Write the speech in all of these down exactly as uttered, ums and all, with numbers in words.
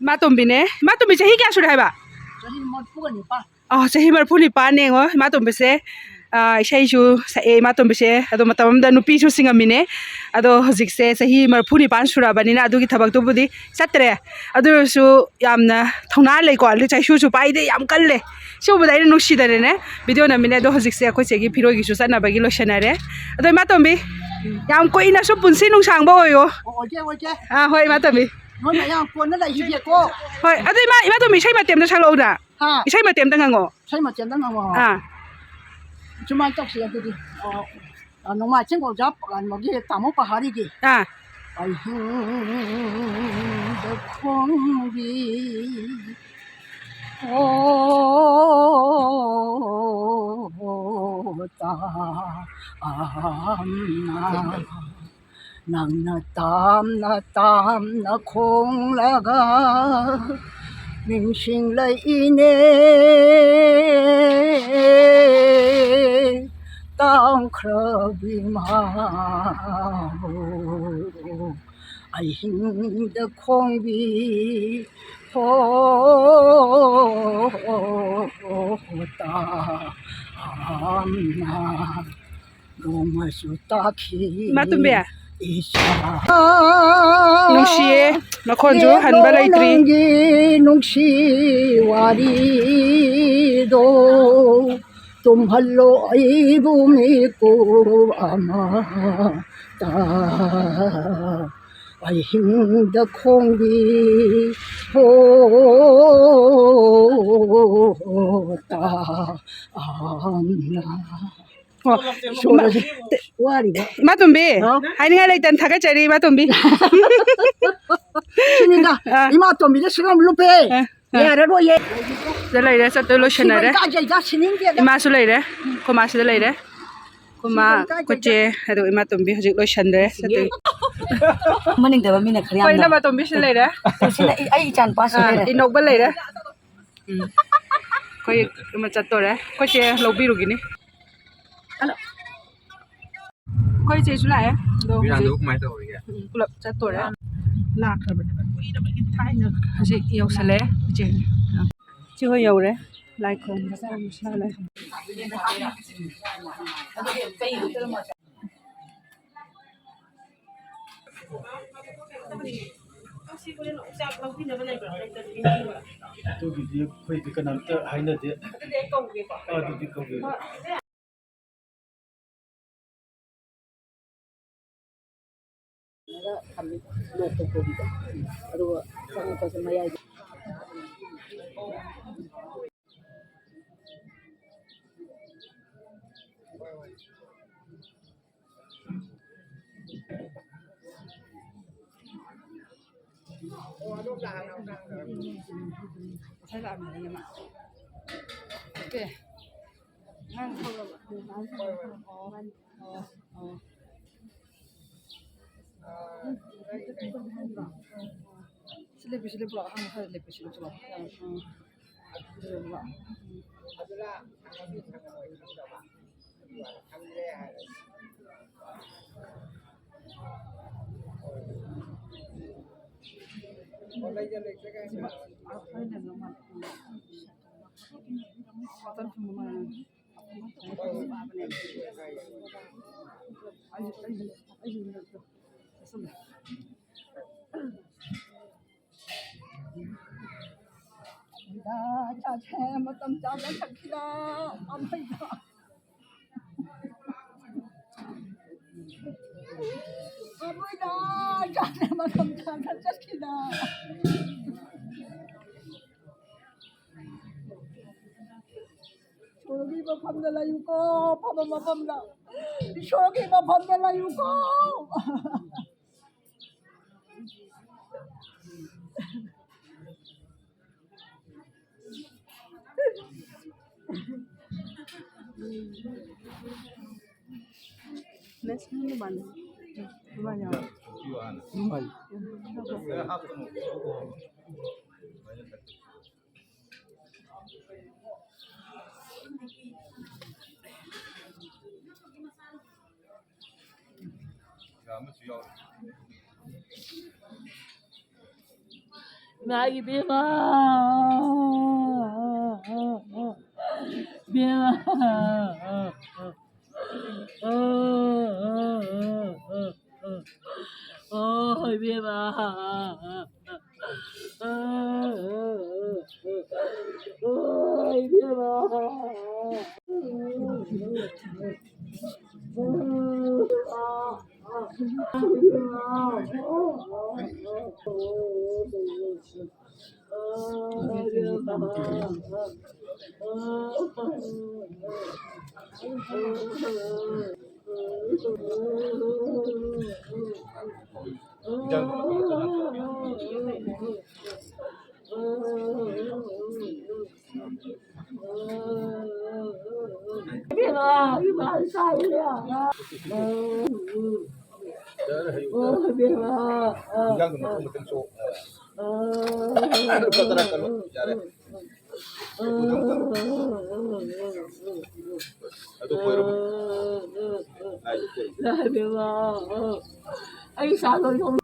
ꯏꯃꯥꯇꯣꯝꯕꯤꯅꯦ꯫ ꯏꯃꯥꯇꯣꯝꯕꯤ ꯆꯍꯤ ꯀꯌꯥ ꯁꯨꯔꯦ ꯍꯥꯏꯕ? ꯆꯍꯤ ꯃꯔꯤꯐꯨꯒ ꯅꯤꯄꯥꯟ꯫ ꯑꯣ, ꯆꯍꯤ ꯃꯔꯤꯐꯨ ꯅꯤꯄꯥꯟꯅꯦ ꯌꯦꯡꯉꯣ ꯏꯃꯥꯇꯣꯝꯕꯤꯁꯦ꯫ ꯑꯥ, ꯏꯁꯩꯁꯨ ꯁꯛꯑꯦ ꯏꯃꯥꯇꯣꯝꯕꯤꯁꯦ꯫ ꯑꯗꯣ ꯃꯇꯝ ꯑꯃꯗ ꯅꯨꯄꯤꯁꯨ ꯆꯤꯡꯉꯝꯃꯤꯅꯦ꯫ ꯑꯗꯣ ꯍꯧꯖꯤꯛꯁꯦ ꯆꯍꯤ ꯃꯔꯤꯐꯨ ꯅꯤꯄꯥꯟ ꯁꯨꯔꯛꯑꯕꯅꯤꯅ ꯑꯗꯨꯒꯤ ꯊꯕꯛꯇꯨꯕꯨꯗꯤ ꯆꯠꯇ꯭ꯔꯦ꯫ ꯑꯗꯨ ꯑꯣꯏꯔꯁꯨ ꯌꯥꯝꯅ ꯊꯧꯅꯥ ꯂꯩꯀꯣ, ꯑꯗꯩ ꯆꯩꯁꯨꯁꯨ ꯄꯥꯏꯗꯦ, ꯌꯥꯝ ꯀꯜꯂꯦ꯫ ꯁꯤ ꯎꯕꯗ ꯑꯩꯅ ꯅꯨꯡꯁꯤꯗꯅꯅꯦ ꯚꯤꯗꯤꯑꯣ ꯅꯝꯃꯤꯅꯦ꯫ ꯑꯗꯣ ꯍꯧꯖꯤꯛꯁꯦ ꯑꯩꯈꯣꯏ ꯆꯦꯒꯤ ꯐꯤꯔꯣꯏꯒꯤꯁꯨ ꯆꯠꯅꯕꯒꯤ ꯂꯣꯏꯁꯟꯅꯔꯦ꯫ ꯑꯗꯣ ꯏꯃꯥꯇꯣꯝꯕꯤ, ꯌꯥꯝ ꯀꯨꯏꯅꯁꯨ ꯄꯨꯟꯁꯤ ꯅꯨꯡꯁꯥꯡꯕ ꯑꯣꯏꯌꯣ꯫ ꯑꯣ, ꯑꯣꯏꯒꯦ, ꯑꯣꯏꯒꯦ꯫ ꯑꯥ, ꯍꯣꯏ ꯏꯃꯥꯇꯣꯝꯕꯤ꯫ ꯅꯣꯏ ꯃꯌꯥꯝ ꯀꯣꯟꯅ ꯂꯩꯈꯤꯒꯦꯀꯣ꯫ ꯍꯣꯏ, ꯑꯗꯣ ꯏꯃꯥ, ꯏꯃꯥꯇꯣꯝꯕꯤ ꯏꯁꯩ ꯃꯇꯦꯛ ꯑꯝꯇ ꯁꯛꯂꯛꯎꯗ꯫ ꯍꯥ? ꯏꯁꯩ ꯃꯇꯦꯛ ꯑꯝꯇ ꯉꯪꯉꯛꯑꯣ꯫ ꯏꯁꯩ ꯃꯇꯦꯛ ꯑꯝꯇ ꯉꯪꯉꯛꯑꯣ꯫ ꯑꯥ꯫ ꯁꯨꯃꯥꯏꯅ ꯇꯧꯁꯤ ꯑꯗꯨꯗꯤ꯫ ꯑ, ꯑ, ꯅꯣꯡꯃꯥꯏ ꯆꯤꯡ ꯀꯧꯖꯥ ꯀꯩꯅꯣꯒꯤ ꯇꯥꯃꯣ ꯄꯍꯥꯔꯤꯒꯤ꯫ ꯑꯥ꯫ ꯑꯍꯤꯡꯗ ꯈꯣꯡꯕꯤ ꯍꯣ ꯇꯥꯝꯅ ꯅꯪꯅ ꯇꯥꯝꯅ ꯇꯥꯝꯅ ꯈꯣꯡꯂꯒ ꯅꯤꯡꯁꯤꯡꯂꯛꯏꯅꯦ꯫ ꯇꯥꯡꯈ꯭ꯔꯕꯤ ꯃꯥꯕꯨ ꯑꯍꯤꯡꯗ ꯈꯣꯡꯕꯤ ꯍꯣ ꯇꯥꯝꯅ ꯅꯣꯡꯃꯁꯨ ꯇꯥꯈꯤ ꯏꯃꯥ ꯇꯣꯝꯕꯤ꯫ ꯏꯆꯥ꯫ ꯅꯨꯡꯁꯤꯌꯦ, ꯃꯈꯣꯟꯁꯨ ꯍꯟꯕ ꯂꯩꯇ꯭ꯔꯤ꯫ ꯅꯪꯒꯤ ꯅꯨꯡꯁꯤ ꯋꯥꯔꯤꯗꯣ ꯇꯨꯝꯍꯜꯂꯣ ꯑꯩꯕꯨ ꯃꯤꯀꯨꯞ ꯑꯃꯇ꯫ ꯑꯍꯤꯡꯗ ꯈꯣꯡꯕꯤ ꯍꯣ ꯇꯥꯝꯅ꯫ ꯑꯣ, ꯏꯁꯣꯔ ꯏꯃꯥ-, ꯑꯁꯤ ꯋꯥꯔꯤꯕ꯫ ꯏꯃꯥ ꯇꯣꯝꯕꯤ, ꯍꯥꯎ? ꯍꯥꯏꯅꯤꯡꯉꯥꯏ ꯂꯩꯇꯅ ꯊꯥꯒꯠꯆꯔꯤ, ꯏꯃꯥ ꯇꯣꯝꯕꯤ꯫ ꯁꯤꯅꯤꯗ, ꯑꯥ꯫ ꯏꯃꯥ ꯇꯣꯝꯕꯤꯗ ꯁꯤꯔꯝ ꯂꯨꯞꯄꯦ꯫ ꯑꯥ, ꯑꯥ꯫ ꯌꯥꯔꯔꯣꯏꯌꯦ꯫ ꯁꯤꯗ ꯂꯩꯔꯦ, ꯆꯠꯇꯣꯏ ꯂꯣꯏꯁꯟꯅꯔꯦ꯫ ꯁꯤꯕ ꯏꯀꯥꯏꯖꯩꯗ, ꯁꯤꯅꯤꯡꯗꯦꯗ꯫ ꯏꯃꯥꯁꯨ ꯂꯩꯔꯦ, ꯑꯩꯈꯣꯏ ꯃꯥꯁꯤꯗ ꯂꯩꯔꯦ꯫ ꯑꯩꯈꯣꯏ ꯃꯥ, ꯁꯤꯕ ꯏꯀꯥꯏꯖꯩꯗ꯫ ꯑꯩꯈꯣꯏ ꯆꯦ, ꯑꯗꯨꯒ ꯏꯃꯥ ꯇꯣꯝꯕꯤ ꯍꯧꯖꯤꯛ ꯂꯣꯏꯁꯟꯗ꯭ꯔꯦ, ꯆꯠꯇꯣꯏ꯫ ꯃꯅꯤꯡꯗꯕ ꯃꯤꯅ ꯈꯔ ꯑꯩꯈꯣꯏ ꯌꯥꯝꯅ ꯏꯅꯝꯃ ꯇꯣꯝꯕꯤꯁꯨ ꯂꯩꯔꯦ꯫ ꯁꯤꯅ ꯑꯩ, ꯑꯩ ꯏꯆꯥ ꯅꯨꯄꯥꯁꯨ ꯑꯥ, ꯂꯩꯔꯦ꯫ ꯏꯅꯧꯕ ꯂꯩꯔꯦ꯫ ꯎꯝ꯫ ꯑꯩꯈꯣꯏ ꯑꯃ ꯆꯠꯇꯣꯔꯦ꯫ ꯑꯩꯈꯣꯏ ꯆꯦ ꯂꯧꯕꯤꯔꯨꯒꯤꯅꯤ꯫ ꯍꯜꯂꯣ꯫ ꯑꯩꯈꯣꯏ ꯏꯆꯦꯁꯨ ꯂꯥꯛꯑꯦ꯫ ꯑꯗꯣ ꯍꯧꯖꯤꯛ, ꯎꯝ, ꯄꯨꯂꯞ ꯆꯠꯇꯣꯔꯦ꯫ ꯂꯥꯛꯈ꯭ꯔꯕꯅꯦ꯫ ꯍꯧꯖꯤꯛ ꯌꯧꯁꯜꯂꯛꯑꯦ ꯏꯆꯦ꯫ ꯏꯆꯦ ꯍꯣꯏ ꯌꯧꯔꯦ꯫ ꯂꯥꯏ ꯈꯨꯔꯨꯝꯕ ꯆꯠꯂꯦ꯫ ꯑꯗꯨꯒꯤꯗꯤ ꯑꯩꯈꯣꯏꯗꯤ ꯀꯅꯥꯝꯇ ꯍꯥꯏꯅꯗꯦ꯫ ꯑꯗꯨꯗꯤ ꯀꯧꯒꯦ꯫ ꯊꯝꯃꯤ, ꯂꯣꯛꯇ ꯀꯣꯕꯤꯗꯣ꯫ ꯑꯗꯨꯒ ꯆꯪꯉꯛꯄꯁꯦ ꯃꯌꯥꯏꯗ꯫ ꯉꯁꯥꯏ ꯂꯥꯛꯑꯝꯕꯅꯤꯅꯦ ꯃꯥ꯫ ꯅꯠꯇꯦ꯫ ꯅꯪ ꯊꯣꯛꯂꯛꯑꯕ? ꯑꯣ, ꯑꯣ, ꯑꯣ꯫ ꯁꯤ ꯂꯦꯞꯄꯨ, ꯁꯤ ꯂꯦꯞꯄꯨ ꯂꯥꯎ꯫ ꯑꯍꯥꯟꯕ ꯈꯔ ꯂꯦꯞꯄꯨ, ꯁꯤ ꯂꯦꯞꯄꯨ ꯂꯥꯎ꯫ ꯎꯝ, ꯎꯝ꯫ ꯁꯤ ꯂꯦꯞꯄꯨ ꯂꯥꯎ꯫ ꯎꯝ꯫ ꯆꯥꯁꯦ, ꯃꯇꯝ ꯆꯥꯗ ꯆꯠꯈꯤꯗ꯫ ꯑꯃꯩꯗ꯫ ꯑꯃꯩꯗ, ꯆꯥꯁꯦ, ꯃꯇꯝ ꯆꯥꯗ ꯆꯠꯈꯤꯗ꯫ ꯏꯁꯣꯔꯒꯤ ꯃꯐꯝꯗ ꯂꯩꯌꯨꯀꯣ, ꯑꯐꯕ ꯃꯐꯝꯗ꯫ ꯏꯁꯣꯔꯒꯤ ꯃꯐꯝꯗ ꯂꯩꯌꯨꯀꯣ꯫ ꯑꯃꯁꯨ ꯌꯥꯎꯔꯤ꯫ ꯏꯃꯥ ꯏꯕꯦꯝꯃ! ꯏꯕꯦꯝꯃ! ꯑꯣ, ꯏꯕꯦꯝꯃ! ꯑꯣ, ꯏꯕꯦꯝꯃ! ꯌꯥꯔꯦ, ꯍꯌꯨ꯫ ꯌꯥꯔꯦ꯫ ꯏꯟꯖꯥꯡꯗꯣ ꯃꯊꯪ ꯃꯊꯪ ꯆꯣ꯫ ꯀꯠꯇꯅ ꯀꯩꯅꯣ, ꯌꯥꯔꯦ꯫ ꯑꯗꯨ ꯀꯣꯏꯔꯕ? ꯑꯩ ꯏꯁꯥ ꯂꯣꯏ ꯊꯣꯡ-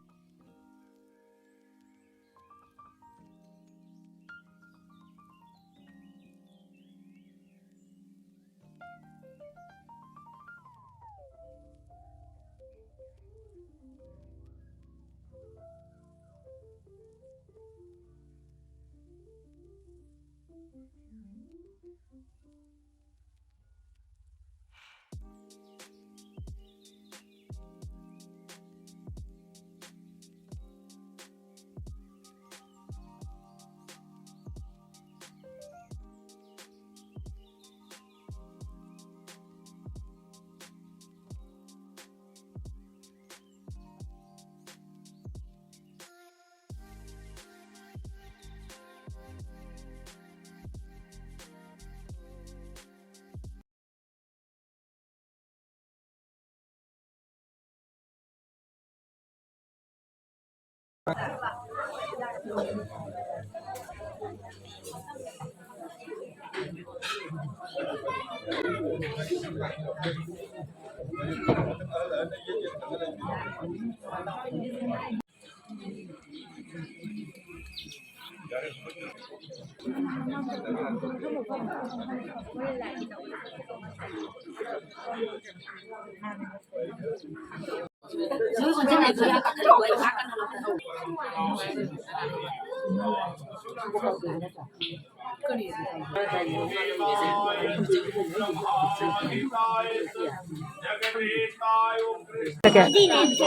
ꯊꯤꯜꯂꯛꯀꯦ꯫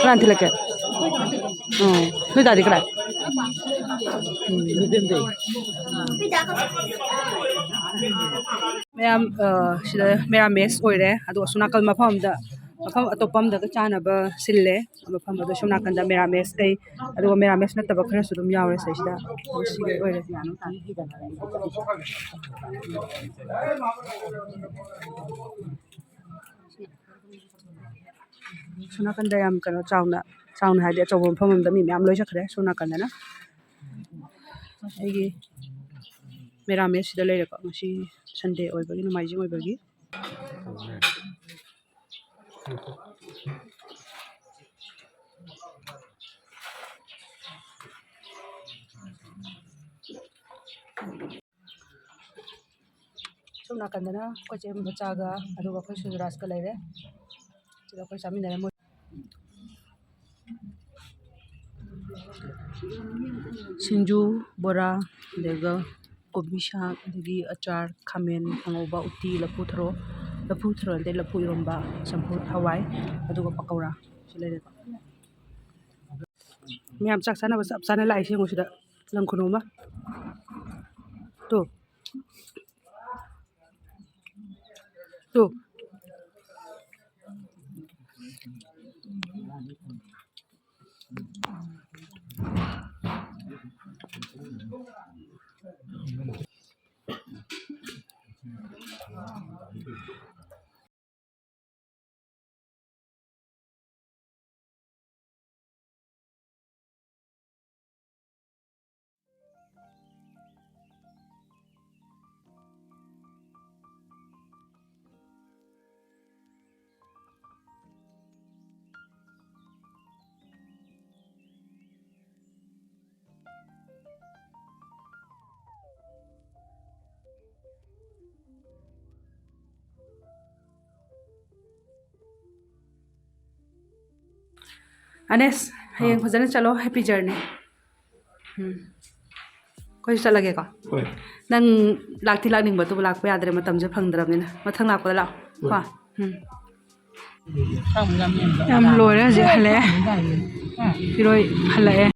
ꯀꯅꯥꯅ ꯊꯤꯜꯂꯛꯀꯦ? ꯎꯝ꯫ ꯅꯣꯏ ꯗꯥꯗꯤ ꯀꯗꯥꯏ? ꯎꯝ꯫ ꯃꯌꯥꯝ, ꯑ, ꯁꯤꯗ ꯃꯦꯔꯥꯃꯦꯁ ꯑꯣꯏꯔꯦ꯫ ꯑꯗꯣ ꯑꯁꯣꯝ ꯅꯥꯀꯜ ꯃꯐꯝ ꯑꯝꯗ, ꯃꯐꯝ ꯑꯇꯣꯞꯄ ꯑꯝꯗꯒ ꯆꯥꯅꯕ ꯁꯤꯜꯂꯦ꯫ ꯃꯐꯝ ꯑꯗꯣ ꯁꯣꯝ ꯅꯥꯀꯟꯗ ꯃꯦꯔꯥꯃꯦꯁ ꯂꯩ꯫ ꯑꯗꯨꯒ ꯃꯦꯔꯥꯃꯦꯁ ꯅꯠꯇꯕ ꯈꯔꯁꯨ ꯑꯗꯨꯝ ꯌꯥꯎꯔꯦ ꯁꯤꯗꯩꯁꯤꯗ꯫ ꯑꯗꯣ ꯁꯤꯒꯩ ꯑꯣꯏꯔꯦ꯫ ꯁꯣꯝ ꯅꯥꯀꯟꯗ ꯌꯥꯝ ꯀꯩꯅꯣ ꯆꯥꯎꯅ, ꯆꯥꯎꯅ ꯍꯥꯏꯗꯤ ꯑꯆꯧꯕ ꯃꯐꯝ ꯑꯃꯗ ꯃꯤ ꯃꯌꯥꯝ ꯂꯣꯏ ꯆꯠꯈ꯭ꯔꯦ꯫ ꯁꯣꯝ ꯅꯥꯀꯟꯗꯅ ꯑꯩꯒꯤ ꯃꯦꯔꯥꯃꯦꯁ ꯁꯤꯗ ꯂꯩꯔꯦꯀꯣ꯫ ꯉꯁꯤ ꯁꯟꯗꯦ ꯑꯣꯏꯕꯒꯤ, ꯅꯣꯡꯃꯥꯏꯖꯤꯡ ꯑꯣꯏꯕꯒꯤ꯫ ꯁꯣꯝ ꯅꯥꯀꯟꯗꯅ ꯑꯩꯈꯣꯏ ꯆꯦ ꯃꯆꯥꯒ, ꯑꯗꯨꯒ ꯑꯩꯈꯣꯏ ꯁꯨꯔꯖꯔꯥꯖꯀ ꯂꯩꯔꯦ꯫ ꯁꯤꯗ ꯑꯩꯈꯣꯏ ꯆꯥꯃꯤꯟꯅꯔꯦ ꯃꯣꯏ꯫ ꯁꯤꯡꯖꯨ, ꯕꯣꯔꯥ, ꯑꯗꯨꯒ ꯀꯣꯕꯤ ꯁꯥꯛ, ꯑꯗꯒꯤ ꯑꯆꯥꯔ, ꯈꯥꯃꯦꯟ ꯑꯉꯧꯕ, ꯎꯇꯤ, ꯂꯐꯨ ꯊꯔꯣ, ꯂꯐꯨ ꯊꯔꯣ ꯅꯠꯇꯦ, ꯂꯐꯨ ꯏꯔꯣꯝꯕ, ꯆꯝꯐꯨꯠ, ꯍꯋꯥꯏ, ꯑꯗꯨꯒ ꯄꯀꯧꯔꯥ꯫ ꯁꯤ ꯂꯩꯔꯦꯀꯣ꯫ ꯃꯌꯥꯝ ꯆꯥꯛ ꯆꯥꯅꯕ ꯆꯞ ꯆꯥꯅ ꯂꯥꯛꯏꯁꯦ ꯌꯦꯡꯉꯣ ꯁꯤꯗ꯫ ꯂꯝ ꯈꯨꯅꯨ ꯑꯃ꯫ ꯇꯨ꯫ ꯇꯨ꯫ ꯑꯅꯦꯁ, ꯍꯌꯦꯡ ꯐꯖꯅ ꯆꯠꯂꯣ, happy journey. ꯎꯝ, ꯑꯩꯈꯣꯏꯁꯨ ꯆꯠꯂꯒꯦꯀꯣ. ꯍꯣꯏ. ꯅꯪ ꯂꯥꯛꯇꯤ ꯂꯥꯛꯅꯤꯡꯕ, ꯑꯗꯨꯕꯨ ꯂꯥꯛꯄ ꯌꯥꯗ꯭ꯔꯦ, ꯃꯇꯝꯁꯦ ꯐꯪꯗ꯭ꯔꯕꯅꯤꯅ. ꯃꯊꯪ ꯂꯥꯛꯄꯗ ꯂꯥꯛꯑꯣ ꯀꯣ. ꯎꯝ. ꯌꯥꯝ ꯂꯣꯏꯔꯦ, ꯍꯧꯖꯤꯛ ꯍꯜꯂꯛꯑꯦ. ꯏꯔꯣꯏ ꯍꯜꯂꯛꯑꯦ.